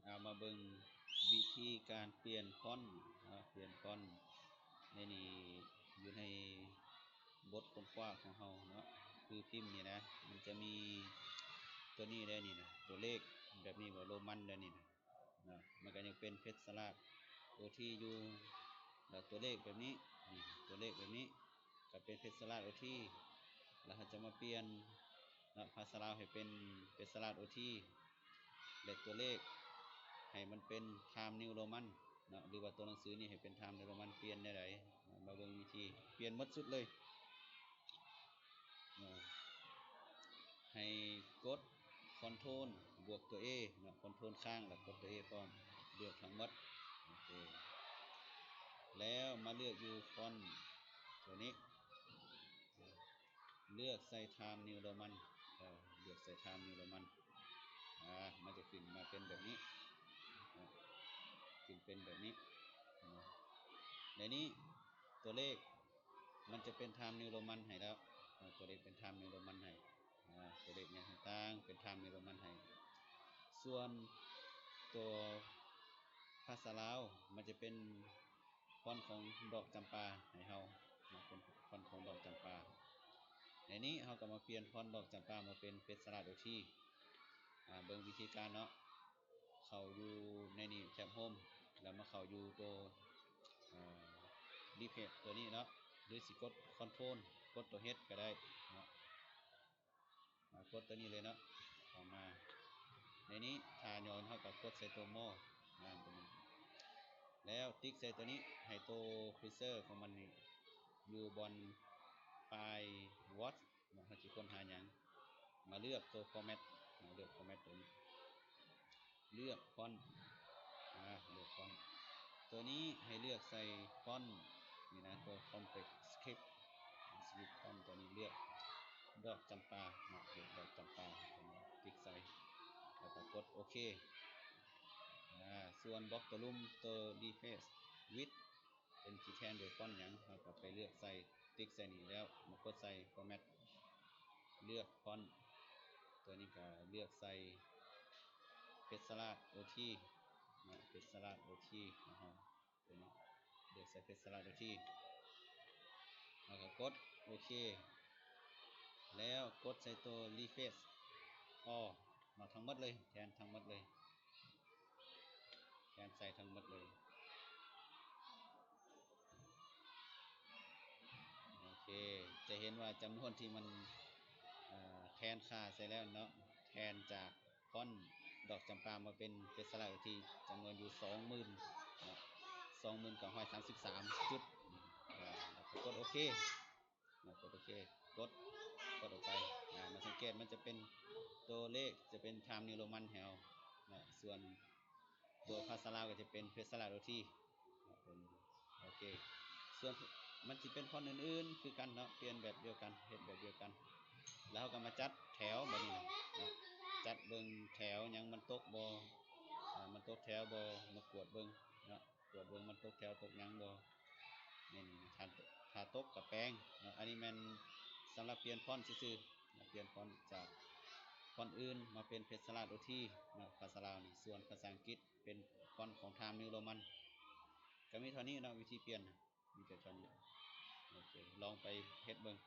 ເອົາມາເບິ່ງວິທີການປ່ຽນຟອນເນາະ ປ່ຽນຟອນໃນນີ້ ຢູ່ໃນບົດຄົ້ນຄວ້າຂອງເຮົາເນາະ ຄືພິມນີ້ນະ ມັນຈະມີຕົວນີ້ໄດ໋ນີ້ນະ ຕົວເລກແບບນີ້ບໍ່ ໂຣມັນໄດ໋ນີ້ນະ ເນາະ ມັນກໍຍັງເປັນເພັດສະລາດໂອທີຢູ່ ແລ້ວຕົວເລກແບບນີ້ ນີ້ ຕົວເລກແບບນີ້ ກໍເປັນເພັດສະລາດໂອທີ ແລ້ວເຮົາຈະມາປ່ຽນເນາະ ພາສາລາວໃຫ້ເປັນເພັດສະລາດໂອທີ ແລະ ຕົວເລກໃຫ້ມັນເປັນ Times New Roman ເນາະ ຫຼືວ່າຕົວໜັງສືນີ້ໃຫ້ເປັນ Times New Roman ປ່ຽນແນວໃດ? ເນາະ ມາເບິ່ງວິທີປ່ຽນໝົດຊຸດເລີຍ. ເນາະ ໃຫ້ກົດ Control ບວກຕົວ A ເນາະ Control ຄ້າງ ແລ້ວກົດຕົວ A ພ້ອມ ເລືອກທັງໝົດ ໂອເຄ ແລ້ວມາເລືອກຢູ່ຟອນຕົວນີ້ ເລືອກໃສ່ Times New Roman ເອີ ເລືອກໃສ່ Times New Roman ອາ ມັນຈະຂຶ້ນມາເປັນແບບນີ້ ເນາະ ຂຶ້ນເປັນແບບນີ້ ເນາະ ໃນນີ້ຕົວເລກ ມັນຈະເປັນ Times New Roman ໃຫ້ແລ້ວ ເອີ ຕົວເລກເປັນ Times New Roman ໃຫ້ ອາ ຕົວເລກຫຍັງຕ່າງໆ ເປັນ Times New Roman ໃຫ້ ສ່ວນຕົວພາສາລາວ ມັນຈະເປັນຟອນຂອງດອກຈຳປາໃຫ້ເຮົາເນາະ ເປັນຟອນຂອງດອກຈຳປາ ໃນນີ້ເຮົາກໍມາປ່ຽນຟອນດອກຈຳປາມາເປັນເພັດສະລາດໂອທີ ອາ ເບິ່ງວິທີການເນາະ. ເຂົ້າຢູ່ໃນນີ້ ແທັບໂຮມ ແລ້ວມາເຂົ້າຢູ່ໂຕ ເອີ ຣີເຟຣຊ ໂຕນີ້ເນາະ ຫຼືຊິກົດຄອນໂທຣນ ກົດໂຕເຮັດກໍໄດ້ເນາະ ມາກົດໂຕນີ້ເລີຍເນາະ ເຂົ້າມາໃນນີ້ ຖ້າຍ້ອນເຮົາກໍກົດໃສ່ໂຕມໍ ອາ ໂຕນີ້ ແລ້ວຕິກໃສ່ໂຕນີ້ ໃຫ້ໂຕເຄີເຊີຂອງມັນນີ້ຢູ່ບ່ອນປາຍວອດ ເນາະ ເຮົາຊິຄົ້ນຫາຫຍັງ ມາເລືອກໂຕຟໍແມັດ ມາເລືອກຟໍແມັດໂຕນີ້ ເລືອກຟອນ ອາ ເລືອກຟອນ ໂຕນີ້ໃຫ້ເລືອກໃສ່ຟອນນີ້ນະ ໂຕຄອມເພັກສະຄຣິບ ສະຄຣິບຟອນ ໂຕນີ້ເລືອກດອກຈຳປາເນາະ ເລືອກດອກຈຳປາ ໂຕນີ້ຕິກໃສ່ ແລ້ວກໍກົດໂອເຄ ອາ ສ່ວນບັອກໂຕລຸ່ມ ໂຕຣີເຟຣຊວິດ ເປັນຊິແທນໂດຍຟອນຫຍັງ ເຮົາກໍໄປເລືອກໃສ່ ຕິກໃສ່ນີ້ແລ້ວ ມາກົດໃສ່ຟໍແມັດ ເລືອກຟອນ ຕົວນີ້ກໍເລືອກໃສ່ເພັດສະລາດໂອທີເນາະ ເພັດສະລາດໂອທີຂອງເຮົາ ຕົວນີ້ເລືອກໃສ່ເພັດສະລາດໂອທີ ເຮົາກໍກົດໂອເຄ ແລ້ວກົດໃສ່ໂຕຣີເຟຣຊອໍ ເນາະ ທັງໝົດເລີຍ ແທນທັງໝົດເລີຍ ແທນໃສ່ທັງໝົດເລີຍ ໂອເຄ ຈະເຫັນວ່າຈຳນວນທີ່ມັນ ເອີ ແທນຄ່າໃສ່ແລ້ວເນາະ ແທນຈາກຟອນດອກຈຳປາມາເປັນເພັດສະລາດໂອທີ ຈຳນວນຢູ່ສອງໝື່ນເນາະ ສອງໝື່ນເກົ້າຮ້ອຍສາມສິບສາມຈຸດ ເອີ ແລ້ວກໍກົດໂອເຄ ເນາະ ກົດໂອເຄ ກົດ ກົດອອກໄປ ອາ ມາສັງເກດ ມັນຈະເປັນຕົວເລກ ຈະເປັນ Times New Roman ໃຫ້ເຮົາເນາະ ສ່ວນຕົວພາສາລາວກໍຈະເປັນເພັດສະລາດໂອທີເນາະ ເປັນ ໂອເຄ ສ່ວນມັນຊິເປັນຟອນອື່ນໆຄືກັນເນາະ ປ່ຽນແບບດຽວກັນ ເຮັດແບບດຽວກັນ ແລ້ວເຮົາກໍມາຈັດແຖວບາດນີ້ເນາະ ຈັດເບິ່ງແຖວຫຍັງມັນຕົກບໍ່ ອາ ມັນຕົກແຖວບໍ່ ມາກວດເບິ່ງເນາະ ກວດເບິ່ງມັນຕົກແຖວຕົກຫຍັງບໍ່ ນີ້ ນີ້ ຖ້າ ຖ້າຕົກກໍແປງເນາະ ອັນນີ້ແມ່ນສຳລັບປ່ຽນຟອນຊື່ໆ ປ່ຽນຟອນຈາກຟອນອື່ນມາເປັນເພັດສະລາດໂອທີເນາະ ພາສາລາວນີ້ ສ່ວນພາສາອັງກິດເປັນຟອນຂອງ Times New Roman ກໍມີເທົ່ານີ້ເນາະ ວິທີປ່ຽນ ມີແຕ່ເທົ່ານີ້ ໂອເຄ ລອງໄປເຮັດເບິ່ງ